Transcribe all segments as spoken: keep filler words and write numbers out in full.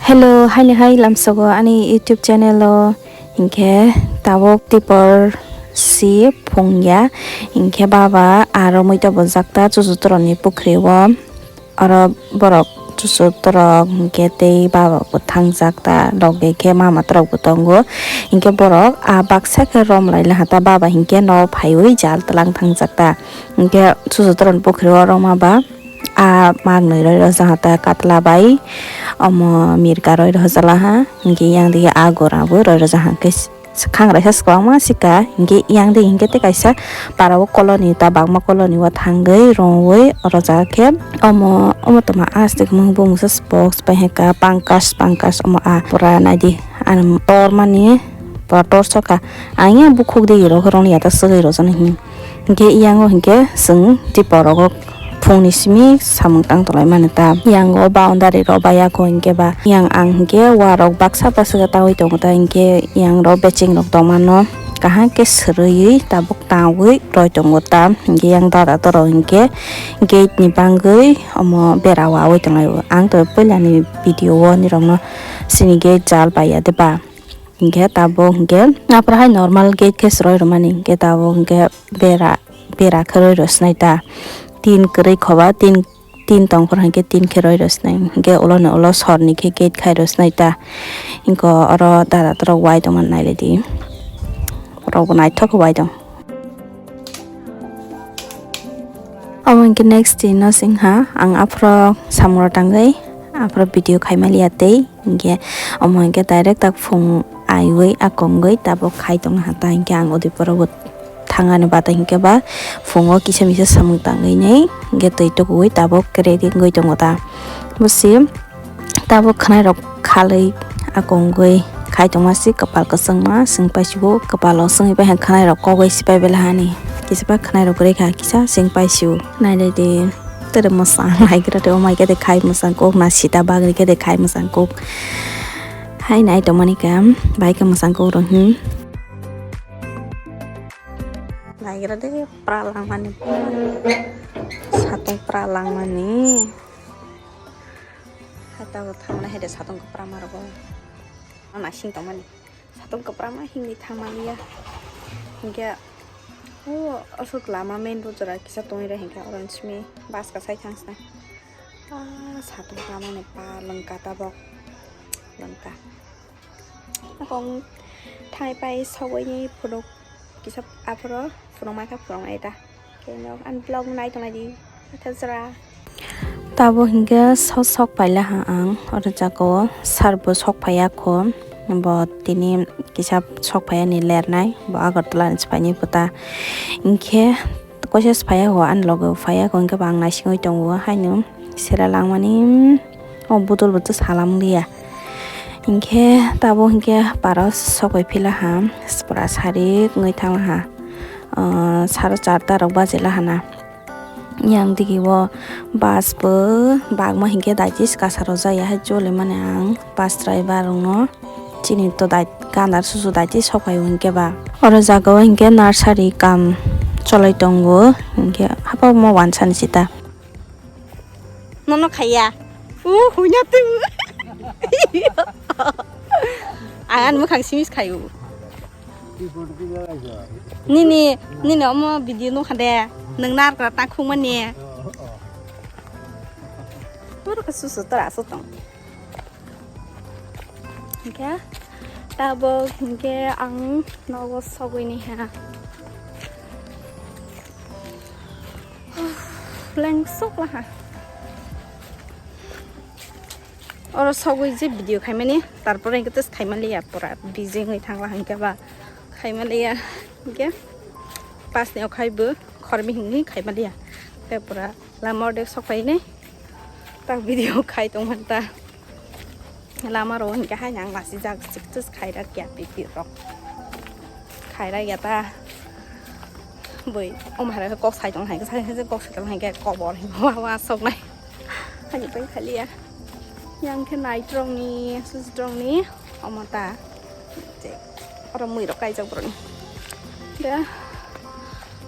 Hello, haini hai lamsogo ani YouTube channel o. Hinkhe tabuk tipor si phungya. Hinkhe baba aro muita bojak ta chuchu toroni pukhri o. Oro borok chuchu torok hinkhe tei baba bo thangjak ta, loge khe mama torok bo tongo. Hinkhe borok a baksa khe rom lai laha ta, baba hinkhe no phaiwi jal tlang thangjak ta. Hinkhe chuchu toroni pukhri o roma ba. A magnwi roi rwjak ta katla bai, omo mirka roi rwjak laha, hinkhe yang digi a gora bo roi rwjak ha, hinkhe s-, khangraisa kwbangma sika, hinkhe yang digi hinkhe tei kaisa para o colony ta bakma colony o thangwi rongwi oro jaga khe omo, omo tongma aswk mung bumungsa box pai hwnka pankaj pankaj omo a pura naidi ani tormani pura torso kha, ang yang bukhuk digi rok roni ya ta swgwi rwjaknai hini. Hinkhe yango hinkhe chwng tipor rogo phungni simi samung tang tonglaimani ta. Yango boundary rok bai yako hinkhe ba yang ang hinkhe warok baksa baksa khe tangwi tongo ta, hinkhe yang rok becheng rok tongmano kaham khe swrwiwi tabuk tangwi roi tongo ta. Hinkhe yang dada torok hinkhe gate ni bangwi omo bera wawi tonglaio. Ang to puilani video o nirokno sini gate jal paiya de ba. Hinkhe tabuk hinkhe aphuru hai normal gate khe swrwui rwmani, hinkhe tabuk hinkhe bera, bera khe rwui rwsnai ta. Tin kwrwi khoba, tin, tin tongphuru hinkhe tin khe rwui rwsnai. Hinkhe ulo ni ulo sorni khe gate khai rwsnai ta. Hinkhe oro dada torok wai tongmani nailai di. Borok bo naithok khe wai tong. Omo hinkhe next day no singha ang aphuru samung rok tangwi aphuru video khaimaliya tei. Hinkhe omo hinkhe direct tak phung aiwi akongwi tabuk khai tongha ta, hinkhe ang Udaipur o bo thangani bata hinkhe ba phungo kisa misa samung tangwi nai hinkhe twi tukuwi tabuk ready wngwi tongo ta. Busi tabuk khwnai rok khalwi akongwi khai tongma si kwpal kwchwngma swng paisio kwpalo swngwi pai kha khwnai rok kogwi sipai belai hani kisa pa khwnai rok kwrwi kha kisa swng paisio nailai di. Tere mwsang hai khe rw tei, oh my god, khai mwsang kok na sita bagri khe de khai mwsang kok. Hai nai tongmani ka bai khe mwsang kok rw hmm. Nai khe rw de pra langmani. Satung pra langmani. Hai ta thangna hai de satung pra ma rw. Nasing tongmani. Satung kwbangma himwi thangmaliya. Hinkhe o aswk lama main road jora kisa tongwi rw hinkhe oro simi bus kasai thangsna. Ah, satung kwbangma ni pa lwngka tabok lwngka. Akong thangwi pai sogwi phunuk kisa aphuru phunukma khe phunuknai ta. Khe nok ani vlog nai tongnai di. Tha jora. Tabuk hinkhe sok sok paila ha ang oro jaga o sir bo sok phaiya kho bo tini kisa sok phaiya ni lernai bo Agartala ni se painai phuta hinkhe koisa se phaiya kho ani loge o phaiya kho hinkhe bo ang naisingwi tongo haino sera langmani o bodol bo to salam liya hinkhe tabuk hinkhe para sok pai phila ha pura sarik wngwi thangla ha. Ah, saro charta rok bachila hana. Yang digi o bus bo bagma hinkhe daiti se kasa rojak ya hai choli mani ang bus driver rok no chini to dai gana susu daiti sok pai o hinkhe ba oro jaga o hinkhe nursery kam cholai tongo hinkhe haphangma wansa ni sita. Nono khaiya. U hunya tu. Ang ani mwkhang simis khaio. Nini, nini omo video nukha de. Nwng narwkra ta khumani. Oro khe susu tora aswk tong. Hinkhe tabuk hinkhe ang nogo sogwi ni ha. Lengsuk laha. Oro sogwi je video khaimani, tarpore hinkhe tei khaimaliya pura busy wngwi thangla hinkhe ba khaimaliya hinkhe pas ni okhai bo khormi hwnwi khaimaliya. Tei pura lama ordek sokphainai ta video khai tongmani ta. Lama rok hinkhe haino ang lachijak chikchis khairak ya pipirok khairak ya ta bui omo hai kok sai tong hai kok sai tong hai khe kobor wa wa soknai hani pai khaliya yang khe naitrokni sujitrokni omo ta. Oro mui rok kaijak borok ni. De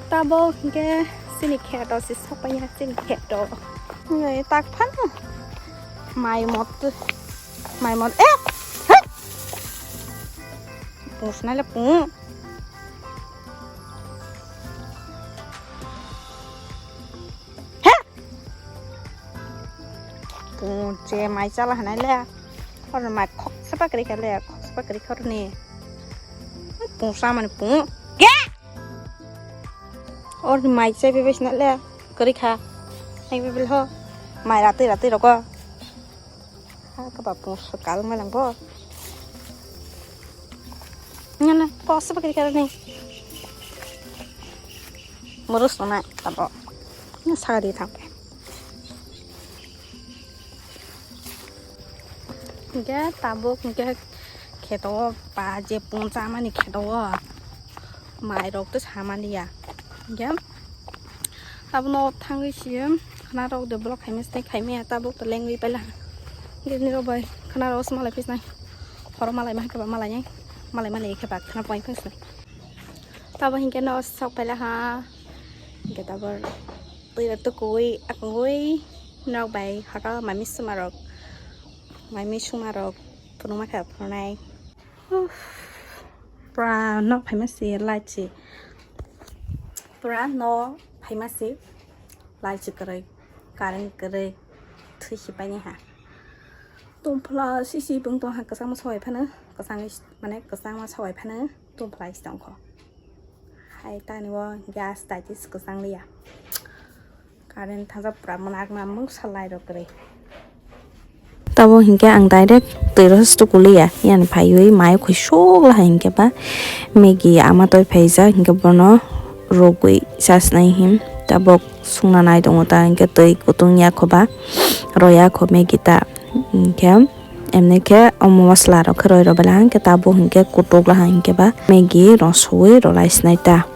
tabok hinkhe chini kheto se sokpaiya chini kheto. Ngai tak phano mai motto. Mai mor, eh, he. Pung snai le pung. He. Pung che mai chala hanai le. Or mai khok sapa kri kha le, khok sapa kri khor ni. Pung sa mani pung. Ke. Or mai chai bebe sina le kari kha. Ai bebe ho. Mai rati rati roko. Ha ka ba pung sokal ma lang bo. Ngana pos ba kari kha ni. Morus na tabo. Na sagadi thang. Hingke tabuk hingke kheto o ba je pung chamani kheto o mai rok to samani ya. Hingke abono thangwi si khna rok de block khaima se khaima ya tabuk to lengwi paila. Hingke nirok bai khna rok se malai phisnai. Horo malai ma khe ba malai nai. Malai mani khe ba khna point phisnai. Tabuk hingke no sok paila ha. Hingke tabuk twi rok to kuwi akungwi nok bai horo mami suma rok. Mai mui suma rok phunukma khe phunuknai. Uff, pura nok phaima se light se. Pura nok phaima se light se kwrwi, current kwrwi, thwi se paini ha. Tongphla sisi bung tong ha kwchangma sawai phano, kwchangwi mane kwchangma sawai phano tongphla se tongkho. Hai tani o gas daitis kwchang liya. Current thangsa pura mwnakna mungsa light rok kwrwi. Tabo hinkhe ang direct twi rw se tukuliya, yani phaiwi mai khwi sok lahai hinkhe ba Maggie ama toi phaijak hinkhe bono rwgwi chasnai hin. Tabok sungna nai tongo ta hinkhe twi kutung yakho ba royakho Maggie ta hinkhe. Emni khe omo masla rok khe roi rw bela hwn khe tabuk hwn khe kutuk la hwn khe ba Maggie rw suwi rw lai sinai ta.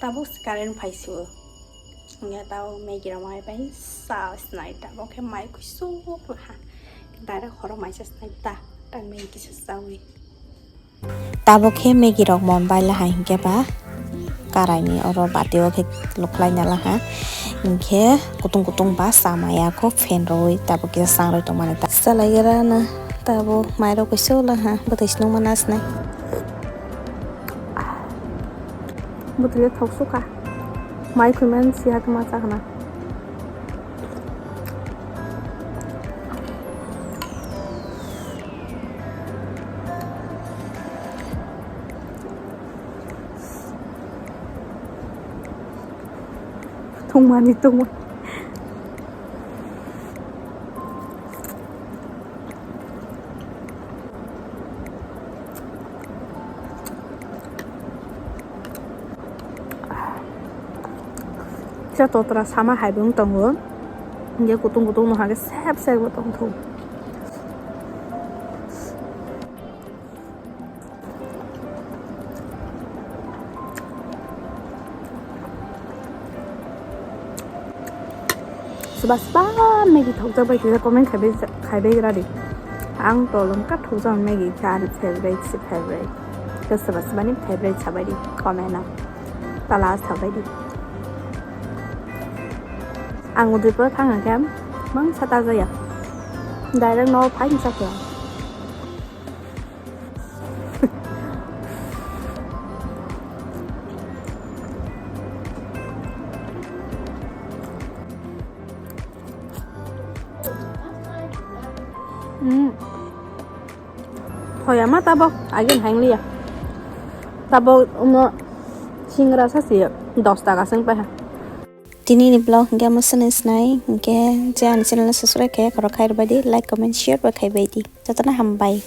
Tabuk current phai sio. Hwnkhe tabuk Maggie rok mai bai sa sinai ta. Bo khe mai kusuk laha. Direct horo mai sa sinai ta. Ta Maggie kisa chawi. Tabuk khe Maggie rok mon bai laha hinkhe ba karai ni oro bati o khe lukhlai na laha. Hinkhe kutung kutung ba sa maya kho fan rwi tabuk kisa sang rwi tongmani ta. Salai gra na tabuk mai rok kusuk laha. Bwtwi si nungma na sinai. Bwtwi le thok sukha. Mai khwi man si ha tongma chakna. Thungmani tungma. Kisa totra sama hai bo wng tongo, hinkhe kutung kutung no hake sep sep bo tongthok. Swba swba Maggie thokjak bai kisa comment khai bai, khai bai gra di. Ang tolong ka thokjak Maggie khe ani favorite se favorite. Khe swba swba ni favorite sabai di comment o. Tala sabai di. Ang Udaipur thang khe mang sa ta jaya. Direct no phai sa khe. Hmm. Hoya ma tabok, again hang liya. Tabok umo singra sa si dos taka sing paha. Tini ni vlog hingke amo sene sinai, hingke je ani channel no subscribe khe khorok khai rwbai di, like, comment, share bo khai bai di. Jotono hambai.